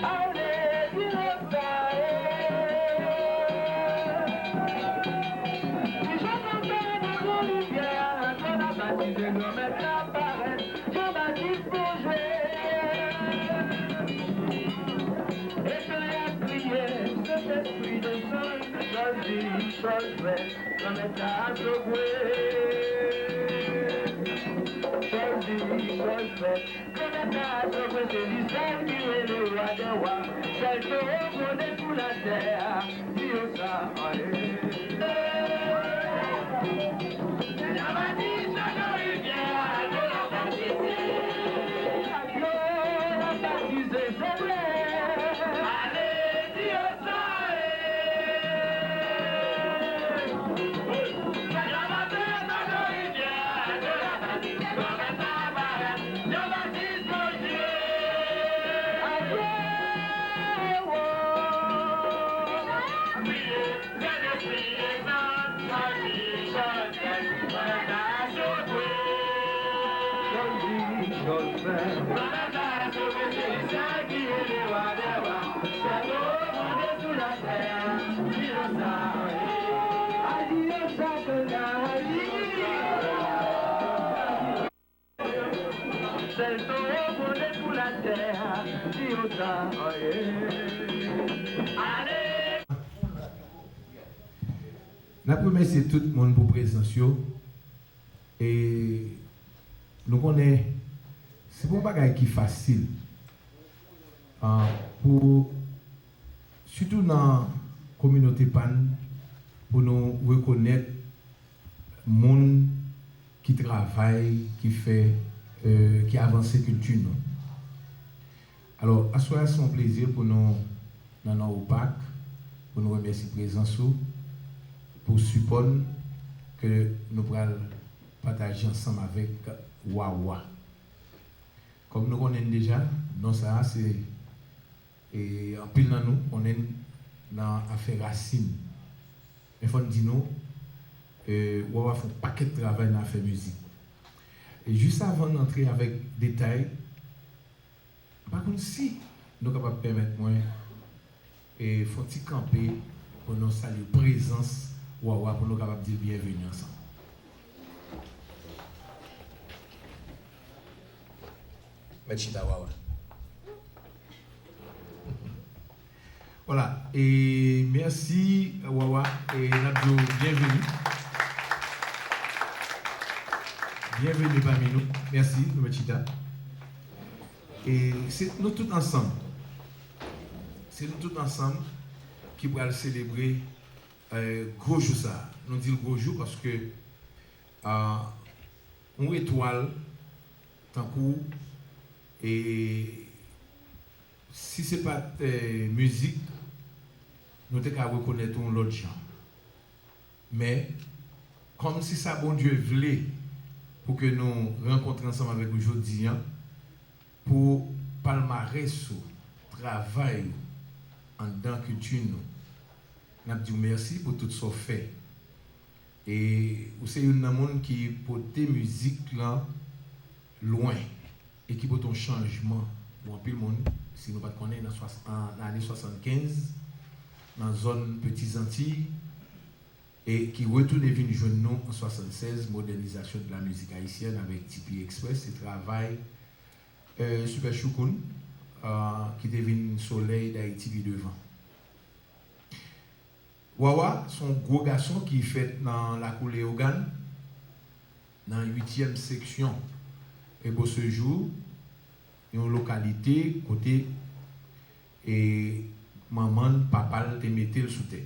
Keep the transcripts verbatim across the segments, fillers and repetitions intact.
Ale, di yo sa e. Kijan m ap fè nan Gwo Rivyè a, lè l ap batize, Granmèt la parèt, Jan Batis Bondye. E jan y ap kriye, Sentespri desann, chòl di, chòl fè, Granmèt la asogwe. Chòl di, chòl fè, Granmèt la asogwe, se li sèl ki rele wa dè wa, sèl towo gwonde sou latè a, di yo sa, aye. Jan Batis nan Gwo Rivyè a, yo l ap batize. Yo l ap batize, se vre. Ale, di yo sa e. Sèl towo gwonde sou latè a, di yo sa, aye. Ale! N ap remèsye tout moun pou prezans yo. E nou konnen se pa yon bagay ki fasil, ah, pou, sitou nan kominote pa n, pou nou rekonèt moun ki travay, ki fè, euh, ki avanse kilti nou. Alò, aswè a se yon plezi pou nou nan non OPAC, pou nou remèsye prezans ou, pou sipò n ke nou pral pataje ansanm avèk Wawa. Kòm nou konnen l deja, non sa a se, e, anpil nan nou konnen l nan afè rasin. Men fò n di nou, e, Wawa fè yon pakèt travay nan afè mizik. E jis avan n antre avèk detay, m pa konn si nou kapab pèmèt mwen, e, fè yon ti kanpe pou nou salye prezans Wawa, pou nou kapab di l byenveni ansanm. Mèt chita, Wawa. Vwala, e mèsi, Wawa, e n ap di w byenveni. Byenveni pami nou. Mèsi, nou mèt chita. E se nou tout ansanm. Se nou tout ansanm ki pral selebre, eh, gwo jou sa a. Nou di l gwo jou paske, ah, yon etwal tankou w, e si se pa t, eh, mizik, nou te ka rekonèt ou yon lòt jan. Men, kòm se sa Bondye vle pou ke nou rankontre ansanm avèk ou jodi a, pou palmarès ou, travay ou anndan kilti nou, n ap di w mèsi pou tout sa w fè. E ou se youn nan moun ki pote mizik lan lwen e ki pote yon chanjman pou anpil moun, si nou pa t konnen, nan swas-, an ane swasannkenz, nan zòn Peti Zantiy, e ki retounen vin jwenn nou an swasannsèz, Modernisation de la musique haïtienne avèk T P Express, se travay, euh, Super Choukoun, euh, ki te vin Solèy Dayiti pi devan. Wawa se yon gwo gason ki fèt nan lakou Leyogàn, nan uityèm seksyon Ebosejou, yon lokalite kote, e, manman l, papa l te mete l sou tè.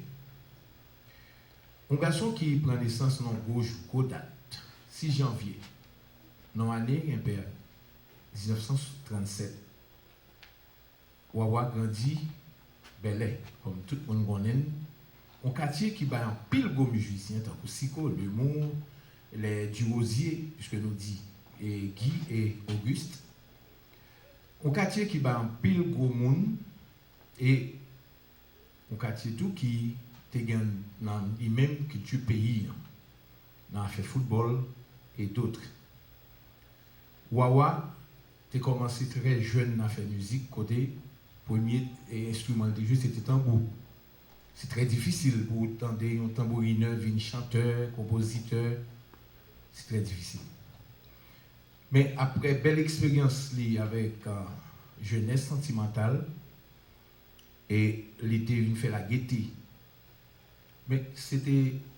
Yon gason ki pran nesans nan yon gwo jou, gwo dat, sis janvye, nan ane enpè, diznèf san trannsèt. Wawa grandi Bèlè, kòm tout moun konnen l, yon katye ki bay anpil gwo mizisyen tankou Siko, Lemour, lè Durosier, piske nou di, e, Guy e Auguste. Yon katye ki bay anpil gwo moun e yon katye tou ki te gen nan li menm kilti peyi an, nan afè foutbòl e dòt. Wawa te kòmanse trè jèn nan fè mizik, kote premye enstriman l te jwe se te tanbou. Se trè difisil pou w tande yon tanbourinè vin chantè, konpozitè. Se trè difisil. Men apre bèl eksperyans li avèk Jeunesse Sentimentale, e li te vin fè La Gaieté. Men se te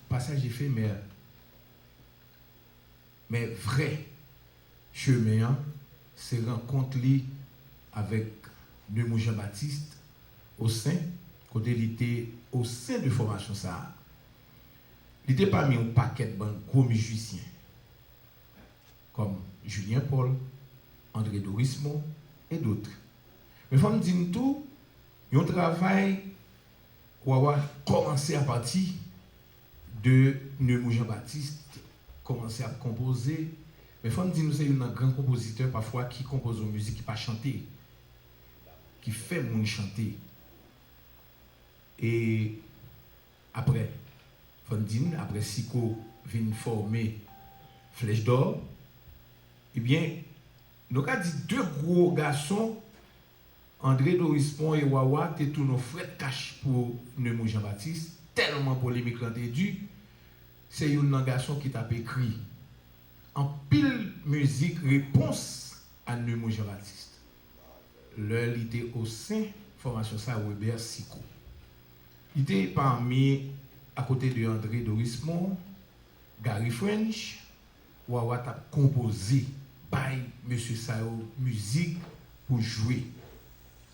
pasaj efemè. Men vrè chemen an se rankont li avèk Nemours Jean Baptiste Ossin, kote li te osen de fòmasyon sa a. Li te pami yon pakèt bann gwo mizisyen kòm Julien Paul, André Dorismond, et d'autres. Men fò m di n tou, yon travay Wawa kòmanse apati de Nemours Jean Baptiste, kòmanse ap konpoze. Men fò m di nou se youn nan gran konpozitè pafwa ki konpoze yon mizik ki pa chante, ki fè moun chante. E apre, fò n di n, apre Siko vin fòme Flèche d'Or, ebyen, nou ka di de gwo gason, André Dorismond e Wawa te tounen yon frèt kach pou Nemours Jean Baptiste, tèlman polemik lan te di, se youn nan gason ki t ap ekri anpil mizik repons a Nemours Jean Baptiste. Lè li te osen fòmasyon sa a, Webè Siko. Li te pami, akote de André Dorismond, Gary French, Wawa t ap konpoze, bay mesye sa yo mizik pou jwe.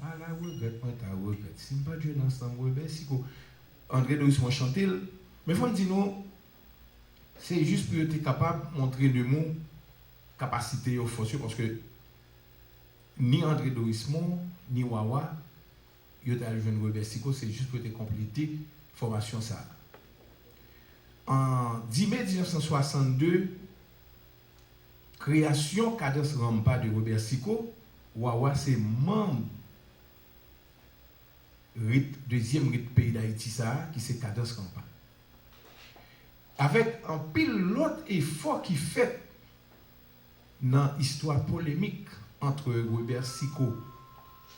Ala regrèt mwen ta regrèt si m pa t jwe nan ansanm Webè Siko. André Dorismond chante l, men fò m di nou, se jis pou yo te kapab montre Nemours kapasite yo, fòs yo, paske ni André Dorismond, ni Wawa, yo t al jwenn Webè Siko, se jis pou yo te konplete fòmasyon sa a. An dis me diznèf san swasann de, kreyasyon Kadans Ranpa de Webè Siko, Wawa se manm rit, dezyèm rit peyi Dayiti sa a, ki se Kadans Ranpa. Avèk anpil lòt efò ki fèt nan istwa polemik ant Webè Siko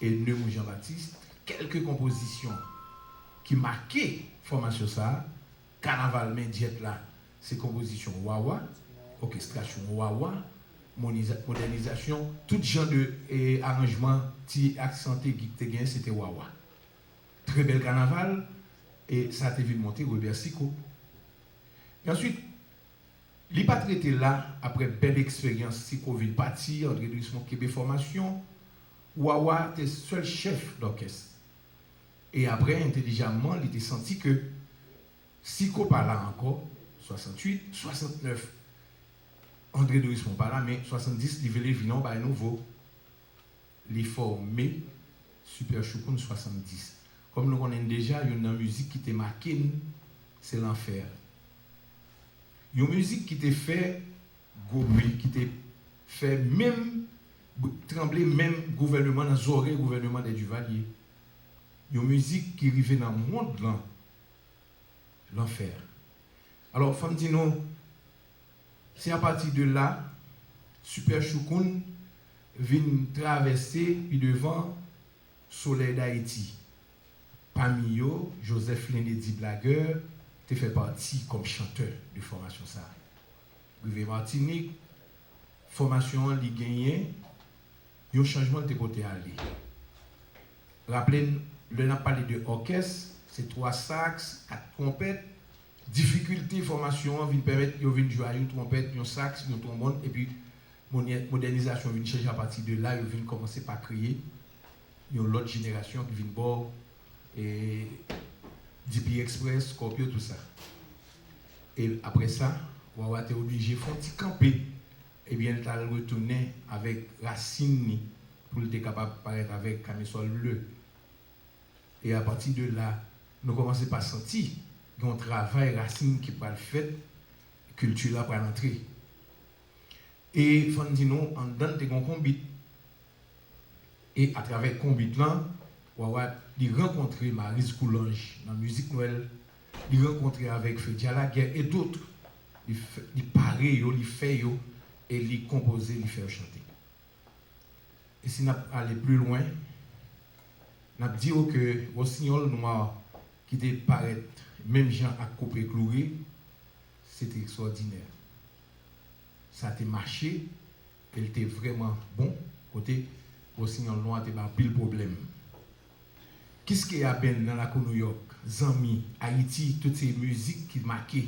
e Nemours Jean Baptiste, kèlke konpozisyon ki make fòmasyon sa a, Kanaval Men Dyèt la, se konpozisyon Wawa, òkestrasyon Wawa, moniza-, modènizasyon, tout jan de, e, aranjman, ti aksan te, ki te gen, se te Wawa. Trè bèl kanaval, e sa te vin monte Webè Siko. E answit, li pa t rete la, apre bèl eksperyans, Siko vin pati, André Dorismond kenbe fòmasyon, Wawa te sèl chèf dòkès. E apre, entèlijamman, li te santi ke Siko pa la ankò, swasantuit, swasantnèf, André Dorismond pa la, men swasanndis, li vle vin yon bagay nouvo. Li fòme Super Choukoun swasanndis. Kòm nou konnen deja, youn nan mizik ki te make n, se Lanfè. Yon mizik ki te fè gwo bri, ki te fè menm b-, tranble menm gouvèneman nan zòrèy gouvèneman dè Duvalier. Yon mizik ki rive nan mond lan, Lanfè. Alò, fò m di nou, se apati de la, Super Choukoun vin travèse pi devan Solèy Dayiti. Pami yo, Joseph Lenedy Blagueur te fè pati kòm chantè de fòmasyon sa a. Rive Matinik, fòmasyon an li genyen yon chanjman l te pote ale. Raple n, lè n ap pale de òkès, se twa saks, kat twonpèt. Difikilte fòmasyon an vin pèmèt yo vin jwe a yon twonpèt, yon saks, yon twonbòn, epi modè-, modènizasyon vin chanje. Apati de la, yo vin kòmanse pa kreye yon lòt jenerasyon ki vin ba w, e, D P Express, Scorpio, tout sa. E apre sa, Wawa te oblije fè yon ti kanpe. Ebyen, l t al retounen avèk rasin li pou l te kapab parèt avèk Camisole Bleue. E apati de la, nou kòmanse pa santi gen yon travay rasin ki pral fèt, kilti la pral antre. E fò n di nou, anndan l te gen yon konbit. E atravè konbit lan, Wawa, li rankontre Maryse Coulanges nan mizik nwèl, li rankontre avèk Fedja Laguerre et d'autres. Li fè, li pare yo, li fè yo, e li konpoze, li fè yo chante. E si n ap ale pli lwen, n ap di w ke Wosinyòl Nwa ki te parèt menm jan ak Koupe Kloure, se te ekstwòdinè. Sa te mache, e l te vrèman bon, kote Wosinyòl Nwa te bay anpil pwoblèm. Kiskeya Band nan lakou Nouyòk, Zanmi, Ayiti, tout se mizik ki make.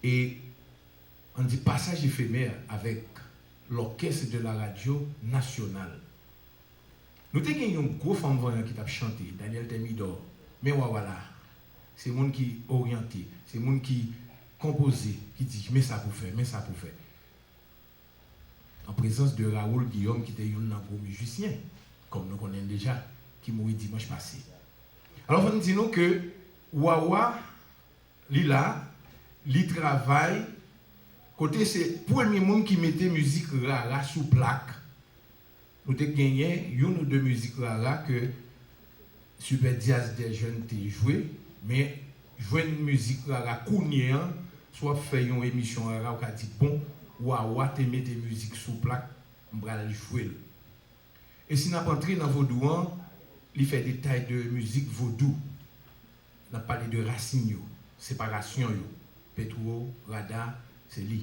E ann di pasaj efemè avèk l'Orchestre de la Radio Nationale. Nou te gen yon gwo fanm vanyan ki t ap chante, Daniel Thermidor. Men Wawa la, se moun ki oryante, se moun ki konpoze, ki di, men sa pou fè, men sa pou fè. An prezans de Raoul Guillaume, ki te youn nan gwo mizisyen, kòm nou konnen l deja, ki mouri dimanch pase. Alò, fò n di nou ke Wawa, li la, li travay, kote se premye moun ki mete mizik rara sou plak. Nou te genyen youn ou de mizik rara ke Super Jazz des Jeunes te jwe, men jwenn mizik rara kounye an, si w ap fè yon emisyon rara, ou ka di, bon, Wawa te mete mizik sou plak, m pral jwe l. E si n ap antre nan vodou an, li fè detay de mizik vodou. N ap pale de rasin yo, separasyon yo. Petwo, Rada, se li.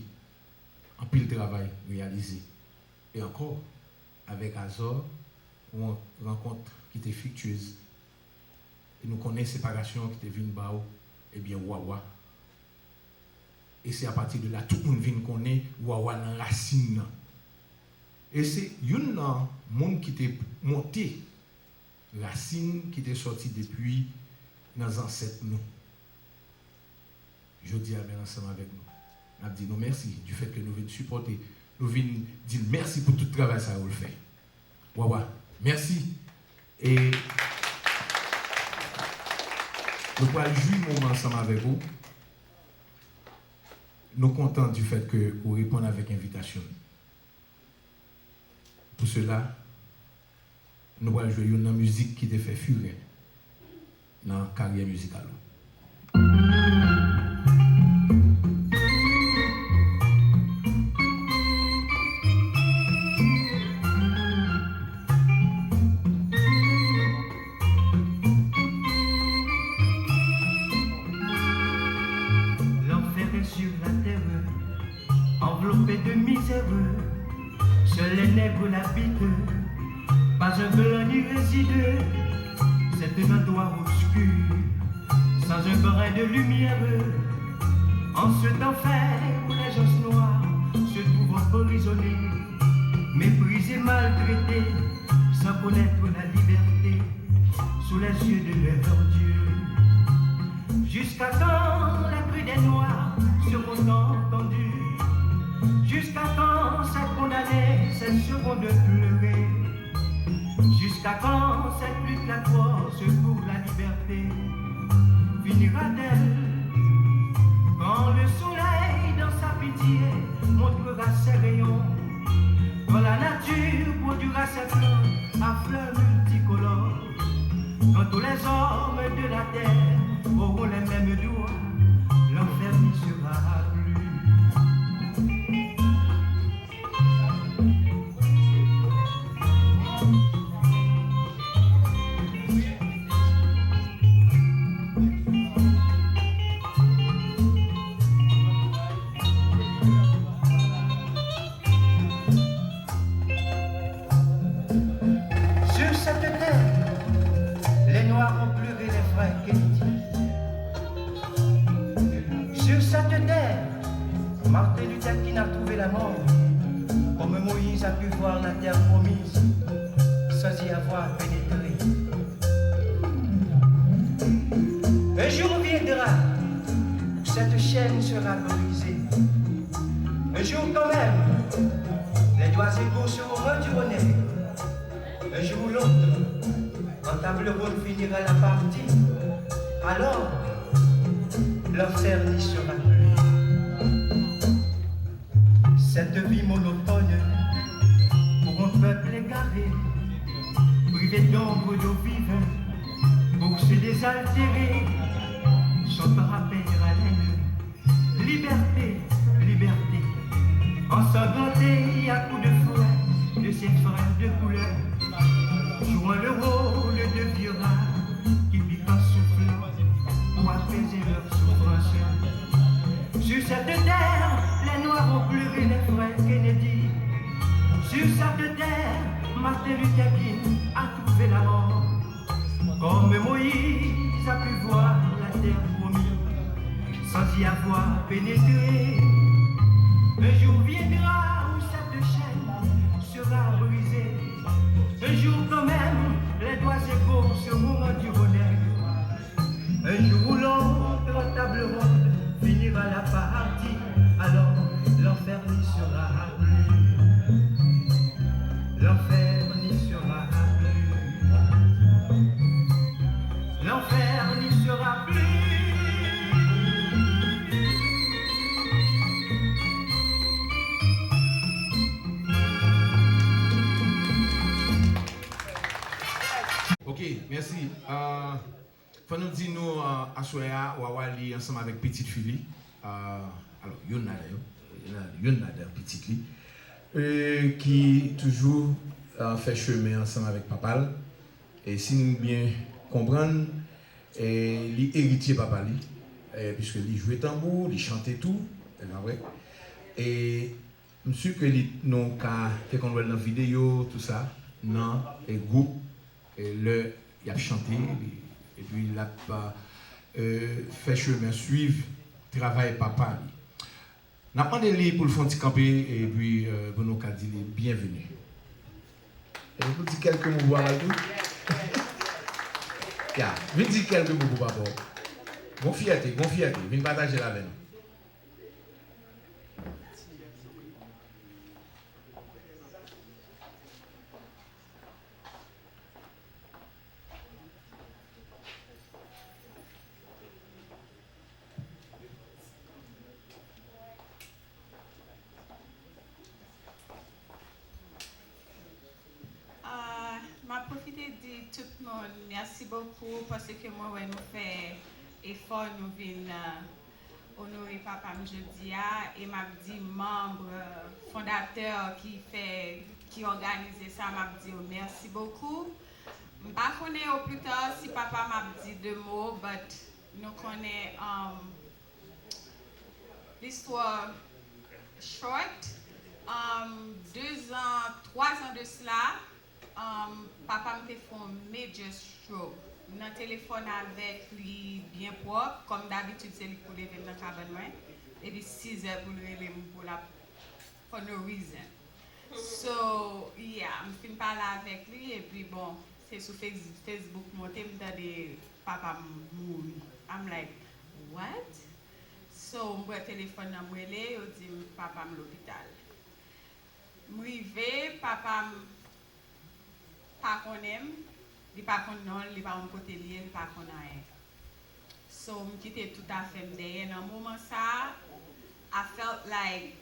Anpil travay reyalize. E ankò, avèk Azor, yon rankont ki te fiktyez. E nou konnen separasyon ki te vin ba w, ebyen, Wawa. E se apati de la tout moun vin konnen Wawa nan rasin nan. E se youn nan moun ki te monte rasin ki te sòti depi nan zansèt nou. Jodi a, men ansanm avèk nou. N ap di nou mèsi du fait que nou vin sipòte, nou vin di l mèsi pou tout travay sa yo l fè. Wawa, mèsi. E nou pral jwi moman ansanm avèk ou. Nou kontan du fait que ou reponn avèk envitasyon n. Pou sela, nou pral jwe youn nan mizik ki te fè furè nan karyè mizikal ou. L'enfer est sur la terre, enveloppé de misère. Seuls les nègres l'habitent, pas un blanc n'y réside. C'est un endroit obscur, sans un brin de lumière. En cet enfer où les gens noirs se trouvent emprisonnés, méprisés, maltraités, sans connaître la liberté sous les yeux de leur Dieu. Jusqu'à quand les cris des Noirs seront entendus ? Jusqu'à quand ces condamnés cesseront de pleurer ? Jusqu'à quand cette lutte atroce pour la liberté finira-t-elle ? Quand le soleil dans sa pitié montrera ses rayons, quand la nature produira ses plantes à fleurs multicolores, quand tous les hommes de la terre auront les mêmes droits, l'enfer n'y sera plus. Sur cette terre, les Noirs ont pleuré les frères Kennedy. Sur cette terre, Martin Luther King a trouvé la mort, comme Moïse a pu voir la terre promise sans y avoir pénétré. Un jour viendra où cette chaîne sera brisée. Un jour quand même, les droits égaux seront rendus honnêtes. Un jour ou l'autre, quand table ronde finira la partie, alors l'enfer n'y sera plus. Cette vie monotone pour un peuple égaré, privé d'ombre, d'eau vive, bourse désaltéré, chantant à peine haleine. Liberté, liberté, ensanglanté à coups de fouet, de ses frères de couleur, jouant le rôle de vieux rats qui piquent en soufflant pour apaiser leur souffrance. Sur cette terre, les Noirs ont pleuré les frères Kennedy. Sur cette terre, Martin Luther King a trouvé la mort. Comme Moïse a pu voir la terre promise, sans y avoir pénétré. Un jour viendra où cette chaîne sera brisée. Un jour quand même, les doigts égaux seront rendus honneur. Un jour ou l'autre, la table ronde finira la partie. Alors, l'enfer n'y sera plus. L'enfer n'y sera plus. L'enfer n'y sera plus. Ok, mèsi. Euh, fò nou di nou, euh, aswè a, Wawa li ansanm avèk pitit fi li. Euh, alò, youn ladan yo, youn ladan pitit li, euh, ki toujou, euh, fè chemen ansanm avèk papa l. E si n byen konprann, e li eritye papa li, e piske li jwe tanbou, li chante tou, e pa vre? E m si ke li, nou ka te konn wè l nan videyo, tou sa, nan, e gwoup, e lè y ap chante, li, epi l ap, e, fè chemen, swiv travay papa li. N ap mande li pou l fè yon ti kanpe, epi, e, pou nou ka di li byenveni. E pou di kèlke mo pou papa l tou? Ya, vin di kèlke mo pou papa w. Gon fyète, gon fyète, vin pataje l avè nou. Ah, m ap pwofite di tout moun mèsi bokou paske mwen wè nou fè efò, nou vin, ah, onore papa m jodi a, e m ap di manm fondatè ki fè, ki òganize sa, m ap di yo mèsi bokou. M pa konnen oplita si papa m ap di de mo, but nou konnen, um, listwa short, um, de zan, twa zan de sila, um, papa m te fè yon major stroke. M nan telefòn avèk li byen pwòp, kòm dabitid se li k pou leve m nan kabann mwen, epi sis è pou l rele m pou l ap, for no reason. So, yeah, m fin pale avèk li, epi bon, se sou Face-, Facebook monte m tande papa m mouri. I'm like, what? So, m pran telefòn nan, m rele, yo di m papa m lopital. M rive, papa m pa konnen m, li pa konn non l, li pa konn kote l ye, li pa konn anyen. So, m kite tout afè m dèyè. Nan moman sa a, I felt like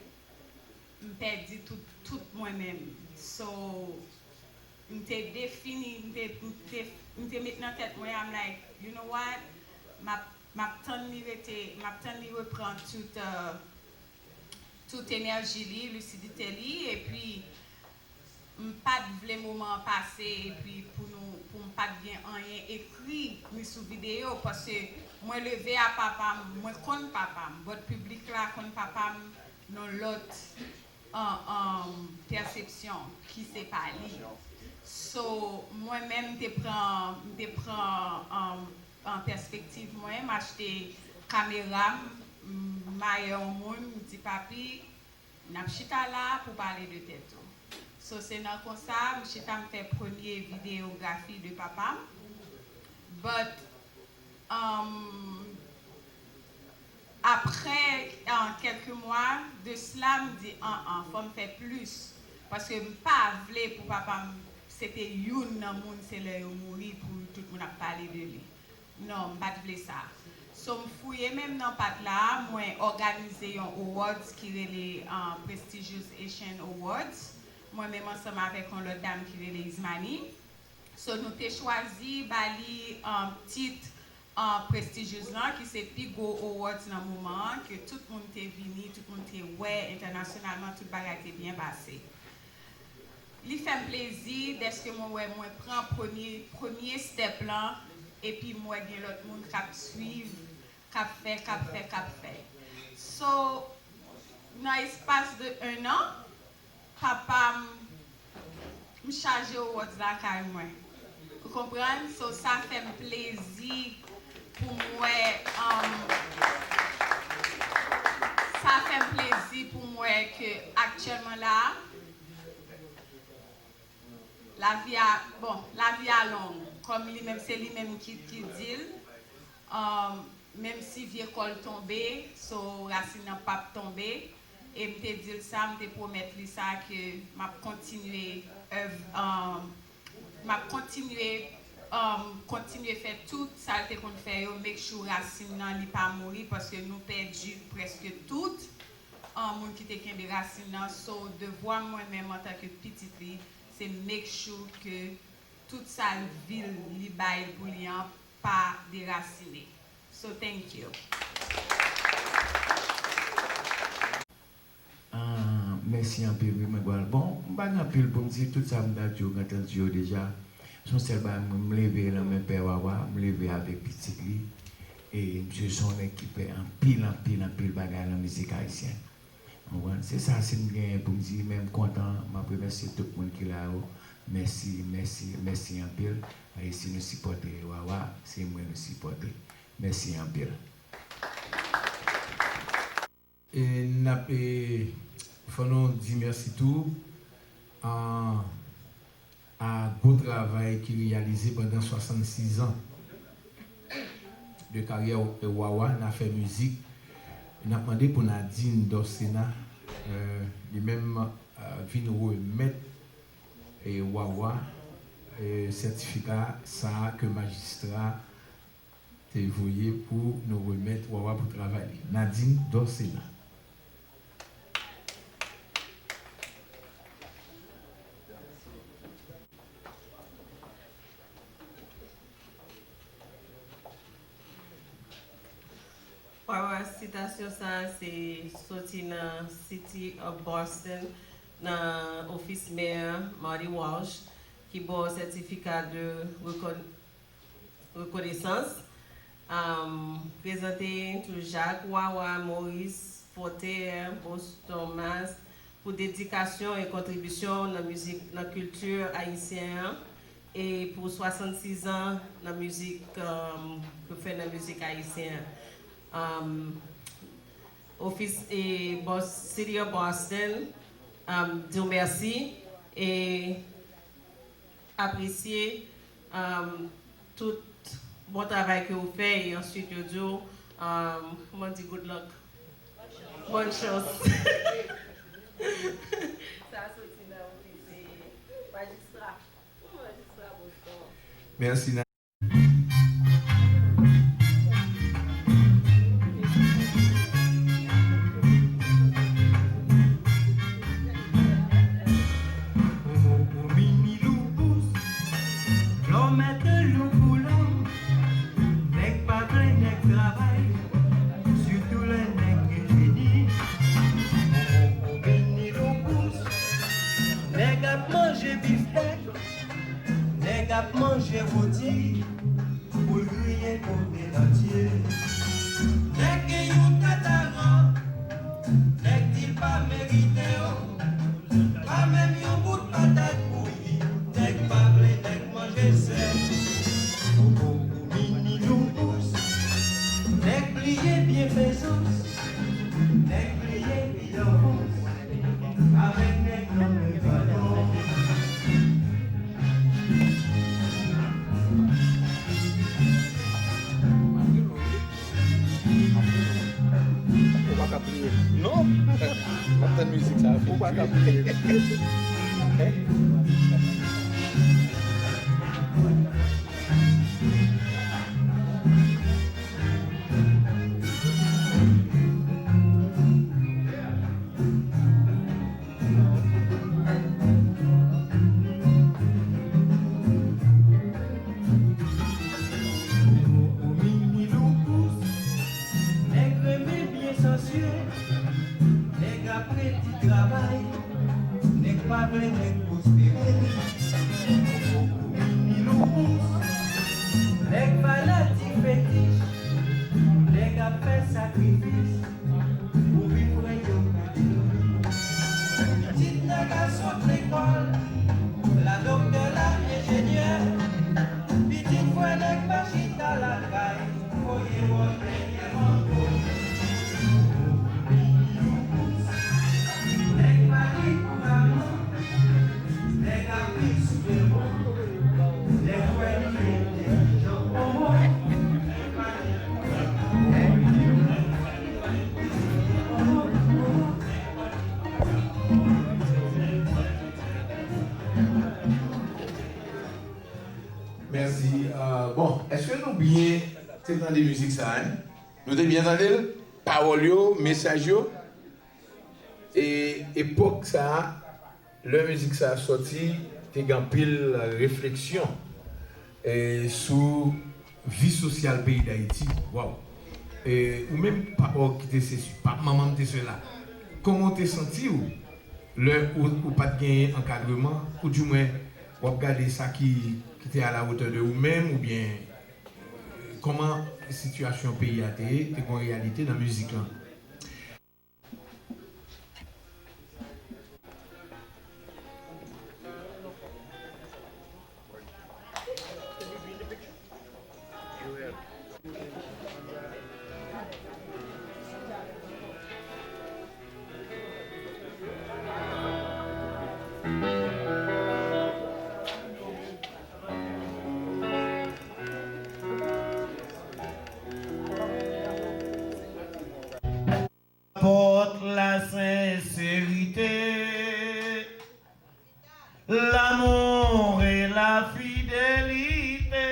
m pèdi tout, tout mwen menm. So, m te defini, m te, m te, m te met nan tèt mwen, I'm like, you know what? M ap, m ap tann li rete, m ap tann li reprann tout, euh, tout enèji li, lisidite li, epi m pa t vle moman an pase, epi pou nou, pou m pa t gen anyen ekri ni sou videyo, paske mwen leve a papa m, mwen konn papa m, but piblik la konn papa m nan lòt, an, an, pèsepsyon ki se pa li. So, mwen menm, m te pran, m te pran, an, an pèspektiv mwen, m achte kamera m, m maye yon moun, m di, papi, n ap chita la pou pale de tèt ou. So, se nan konsa, m chita, m fè premye videyografi de papa m. But, um, apre, uh, kèlke mwa de sila, m di, an, an, fò m fè plis. Paske m pa vle pou papa m, se te youn nan moun, se lè yo mouri pou tout moun ap pale de li. Non, m pa t vle sa. So, m fouye menm nan pat la, mwen òganize yon awards ki rele, uh, Prestigious Asian Awards. Mwen menm ansanm avèk yon lòt dam ki rele Ismani. So, nou te chwazi ba li, uh, tit, uh, Prestigious lan, ki se pi gwo awards nan moman an, ke tout moun te vini, tout moun te wè, entènasyonalman, tout bagay te byen pase. Li fè m plezi dèske mwen wè mwen pran premye, premye step lan, epi m wè gen lòt moun k ap swiv, k ap fè, k ap fè, k ap fè. So, nan espas de un an, papa m, m chaje awards lakay mwen. Ou konprann? So, sa fè m plezi pou m wè, um, sa fè m plezi pou m wè ke aktyèlman la, lavi a, bon, lavi a long. Kòm li menm, se li menm ki, ki di l. Um, menm si vye kòl tonbe, so rasin nan p ap tonbe. E m te di l sa, m te pwomèt li sa, ke m ap kontinye èv, um, m ap kontinye, um, kontinye fè tout sa l te konn fè yo, make sure rasin nan li pa mouri, paske nou pèdi prèske tout, um, moun ki te kenbe rasin nan. So, devwa mwen menm antanke pitit li, se make sure ke tout sa l, vi l, li bay pou li an pa derasine. So, thank you. Ah, mèsi anpil wi, mwen pral. Bon, m pa gen anpil pou m di, tout sa m ta di yo, gentan di yo deja. Se yon sèl bagay, mwen, m leve nan men Pè Wawa, m leve avèk pitit li. E misye se yon nèg ki fè anpil, anpil, anpil bagay nan mizik ayisyen. Ou konprann? Se sa, si m genyen pou m di, men m kontan, m ap remèsye tout moun ki la yo. Mèsi, mèsi, mèsi anpil. E si nou sipòte Wawa, se mwen nou sipòte. Mèsi anpil. E n ap, e, fò nou di mèsi tou a, a gwo travay ki reyalize pandan swasannsis an de karyè Wawa nan afè mizik. N ap mande pou Nadine Dorcena, e, li menm, e, vin remèt, e, Wawa, e, sètifika sa a ke majistra te voye pou nou remèt Wawa pou travay li. Nadine Dorcena. Wawa, sitasyon sa a se soti nan City of Boston, nan ofis mè Marty Walsh, ki ba w sètifika de rekòn rekonesans. Prezante tou Jacques, Wawa, Maurice, Voltaire, Boston, Mass, pou dedikasyon e kontribisyon w nan mizik, nan kilti ayisyen an, e pou swasannsis an nan mizik, ke w fè nan mizik ayisyen an. Ofis e Bos-, City of Boston di w mèsi e apresye tout bon travay ke ou fè e answit yo di w, kòman di, good luck, bonne chance. Sa soti nan ofis majistra, majistra Boston. Mèsi. Lò mèt lou pou lò, nèg pa vle nèg travay, sitou lè nèg gen jeni. Vini lou pous, nèg ap manje bifstèk, nèg ap manje woti, poul griyen pote dantye. Nèg gen yon tèt aran, nèg di l pa merite yo. Pa menm yon bout patat bouyi, nèg pa vle nèg manje sèl. Popo pou mini nou pous, nèg bliye byen fè zòs, nèg bliye pi anfans, avèk nèg nan men baton. Ou pa ka bliye l. Non! M ap tann mizik sa a fini. Ou pa ka bliye l. Nèg renmen byen sansye, nèg ap redi travay, nèg pa vle nèg pwospere. Pitit nèg a sot lekòl, la doktè, la enjenyè. Pitit frè nèg pa chita lakay, voye wòl dèyè mango. Nèg pa gen kouraman, nèg ap viv sou dewo. Nèg wè li entèlijan, omo. Mèsi. Euh, bon, èske nou byen te tande mizik sa a, en? Nou te byen tande l? Pawòl yo, mesaj yo? E epòk sa a, lè mizik sa a sòti, te gen anpil refleksyon, e, sou vi sosyal peyi Dayiti. Waw! E ou menm, papa w ki te sesi, pap manman m te sela, kòman w te santi w lè ou, ou pa t genyen ankadreman, oudimwen w ap gade sa ki, ki te à la hauteur de ou menm, oubyen, e, kòman sitiyasyon peyi a te ye, te gen yon reyalite nan mizik lan? Apòt la senserite, l'amour et la fidélité.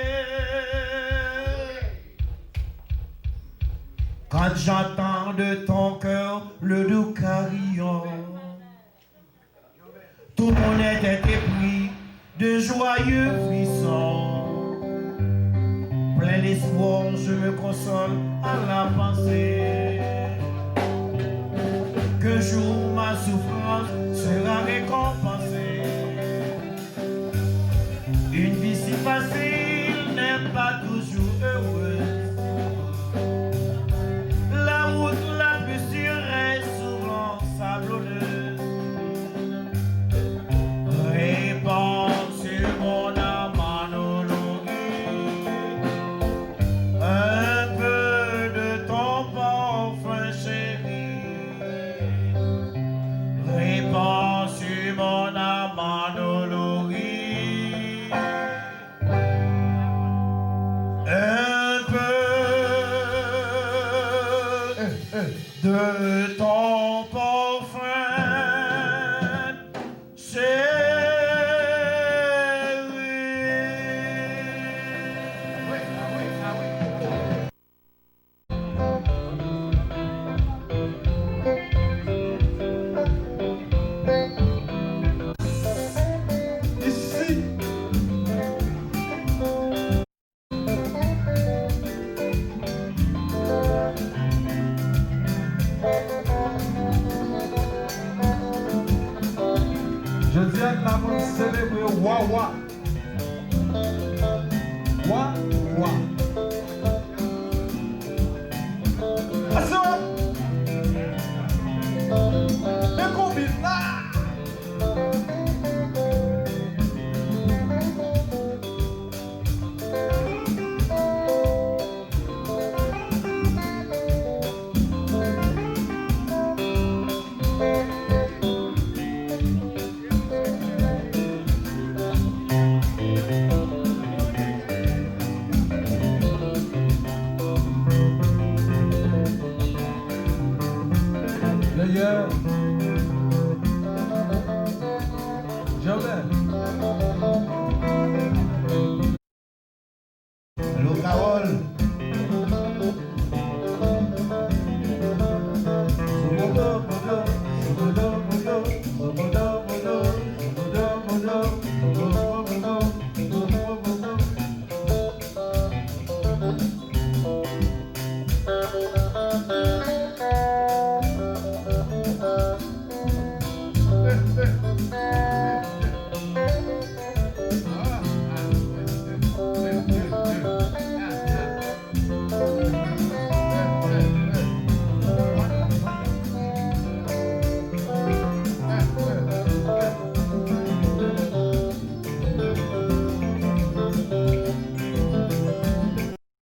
Quand j'entends de ton cœur le doux carillon, tout mon être est épris de joyeux frissons. Plein d'espoir, je me console à la pensée qu'un jour ma souffrance sera récompensée. Une vie si facile n'est pas toujours heureuse. La route la plus sûre est souvent sablonneuse. Répands sur mon âme un peu de ton parfum, chéri. Répands sur mon âme un peu de ton parfum, chéri. Isi. Jodi a n la pou n selebre Wawa. Wa,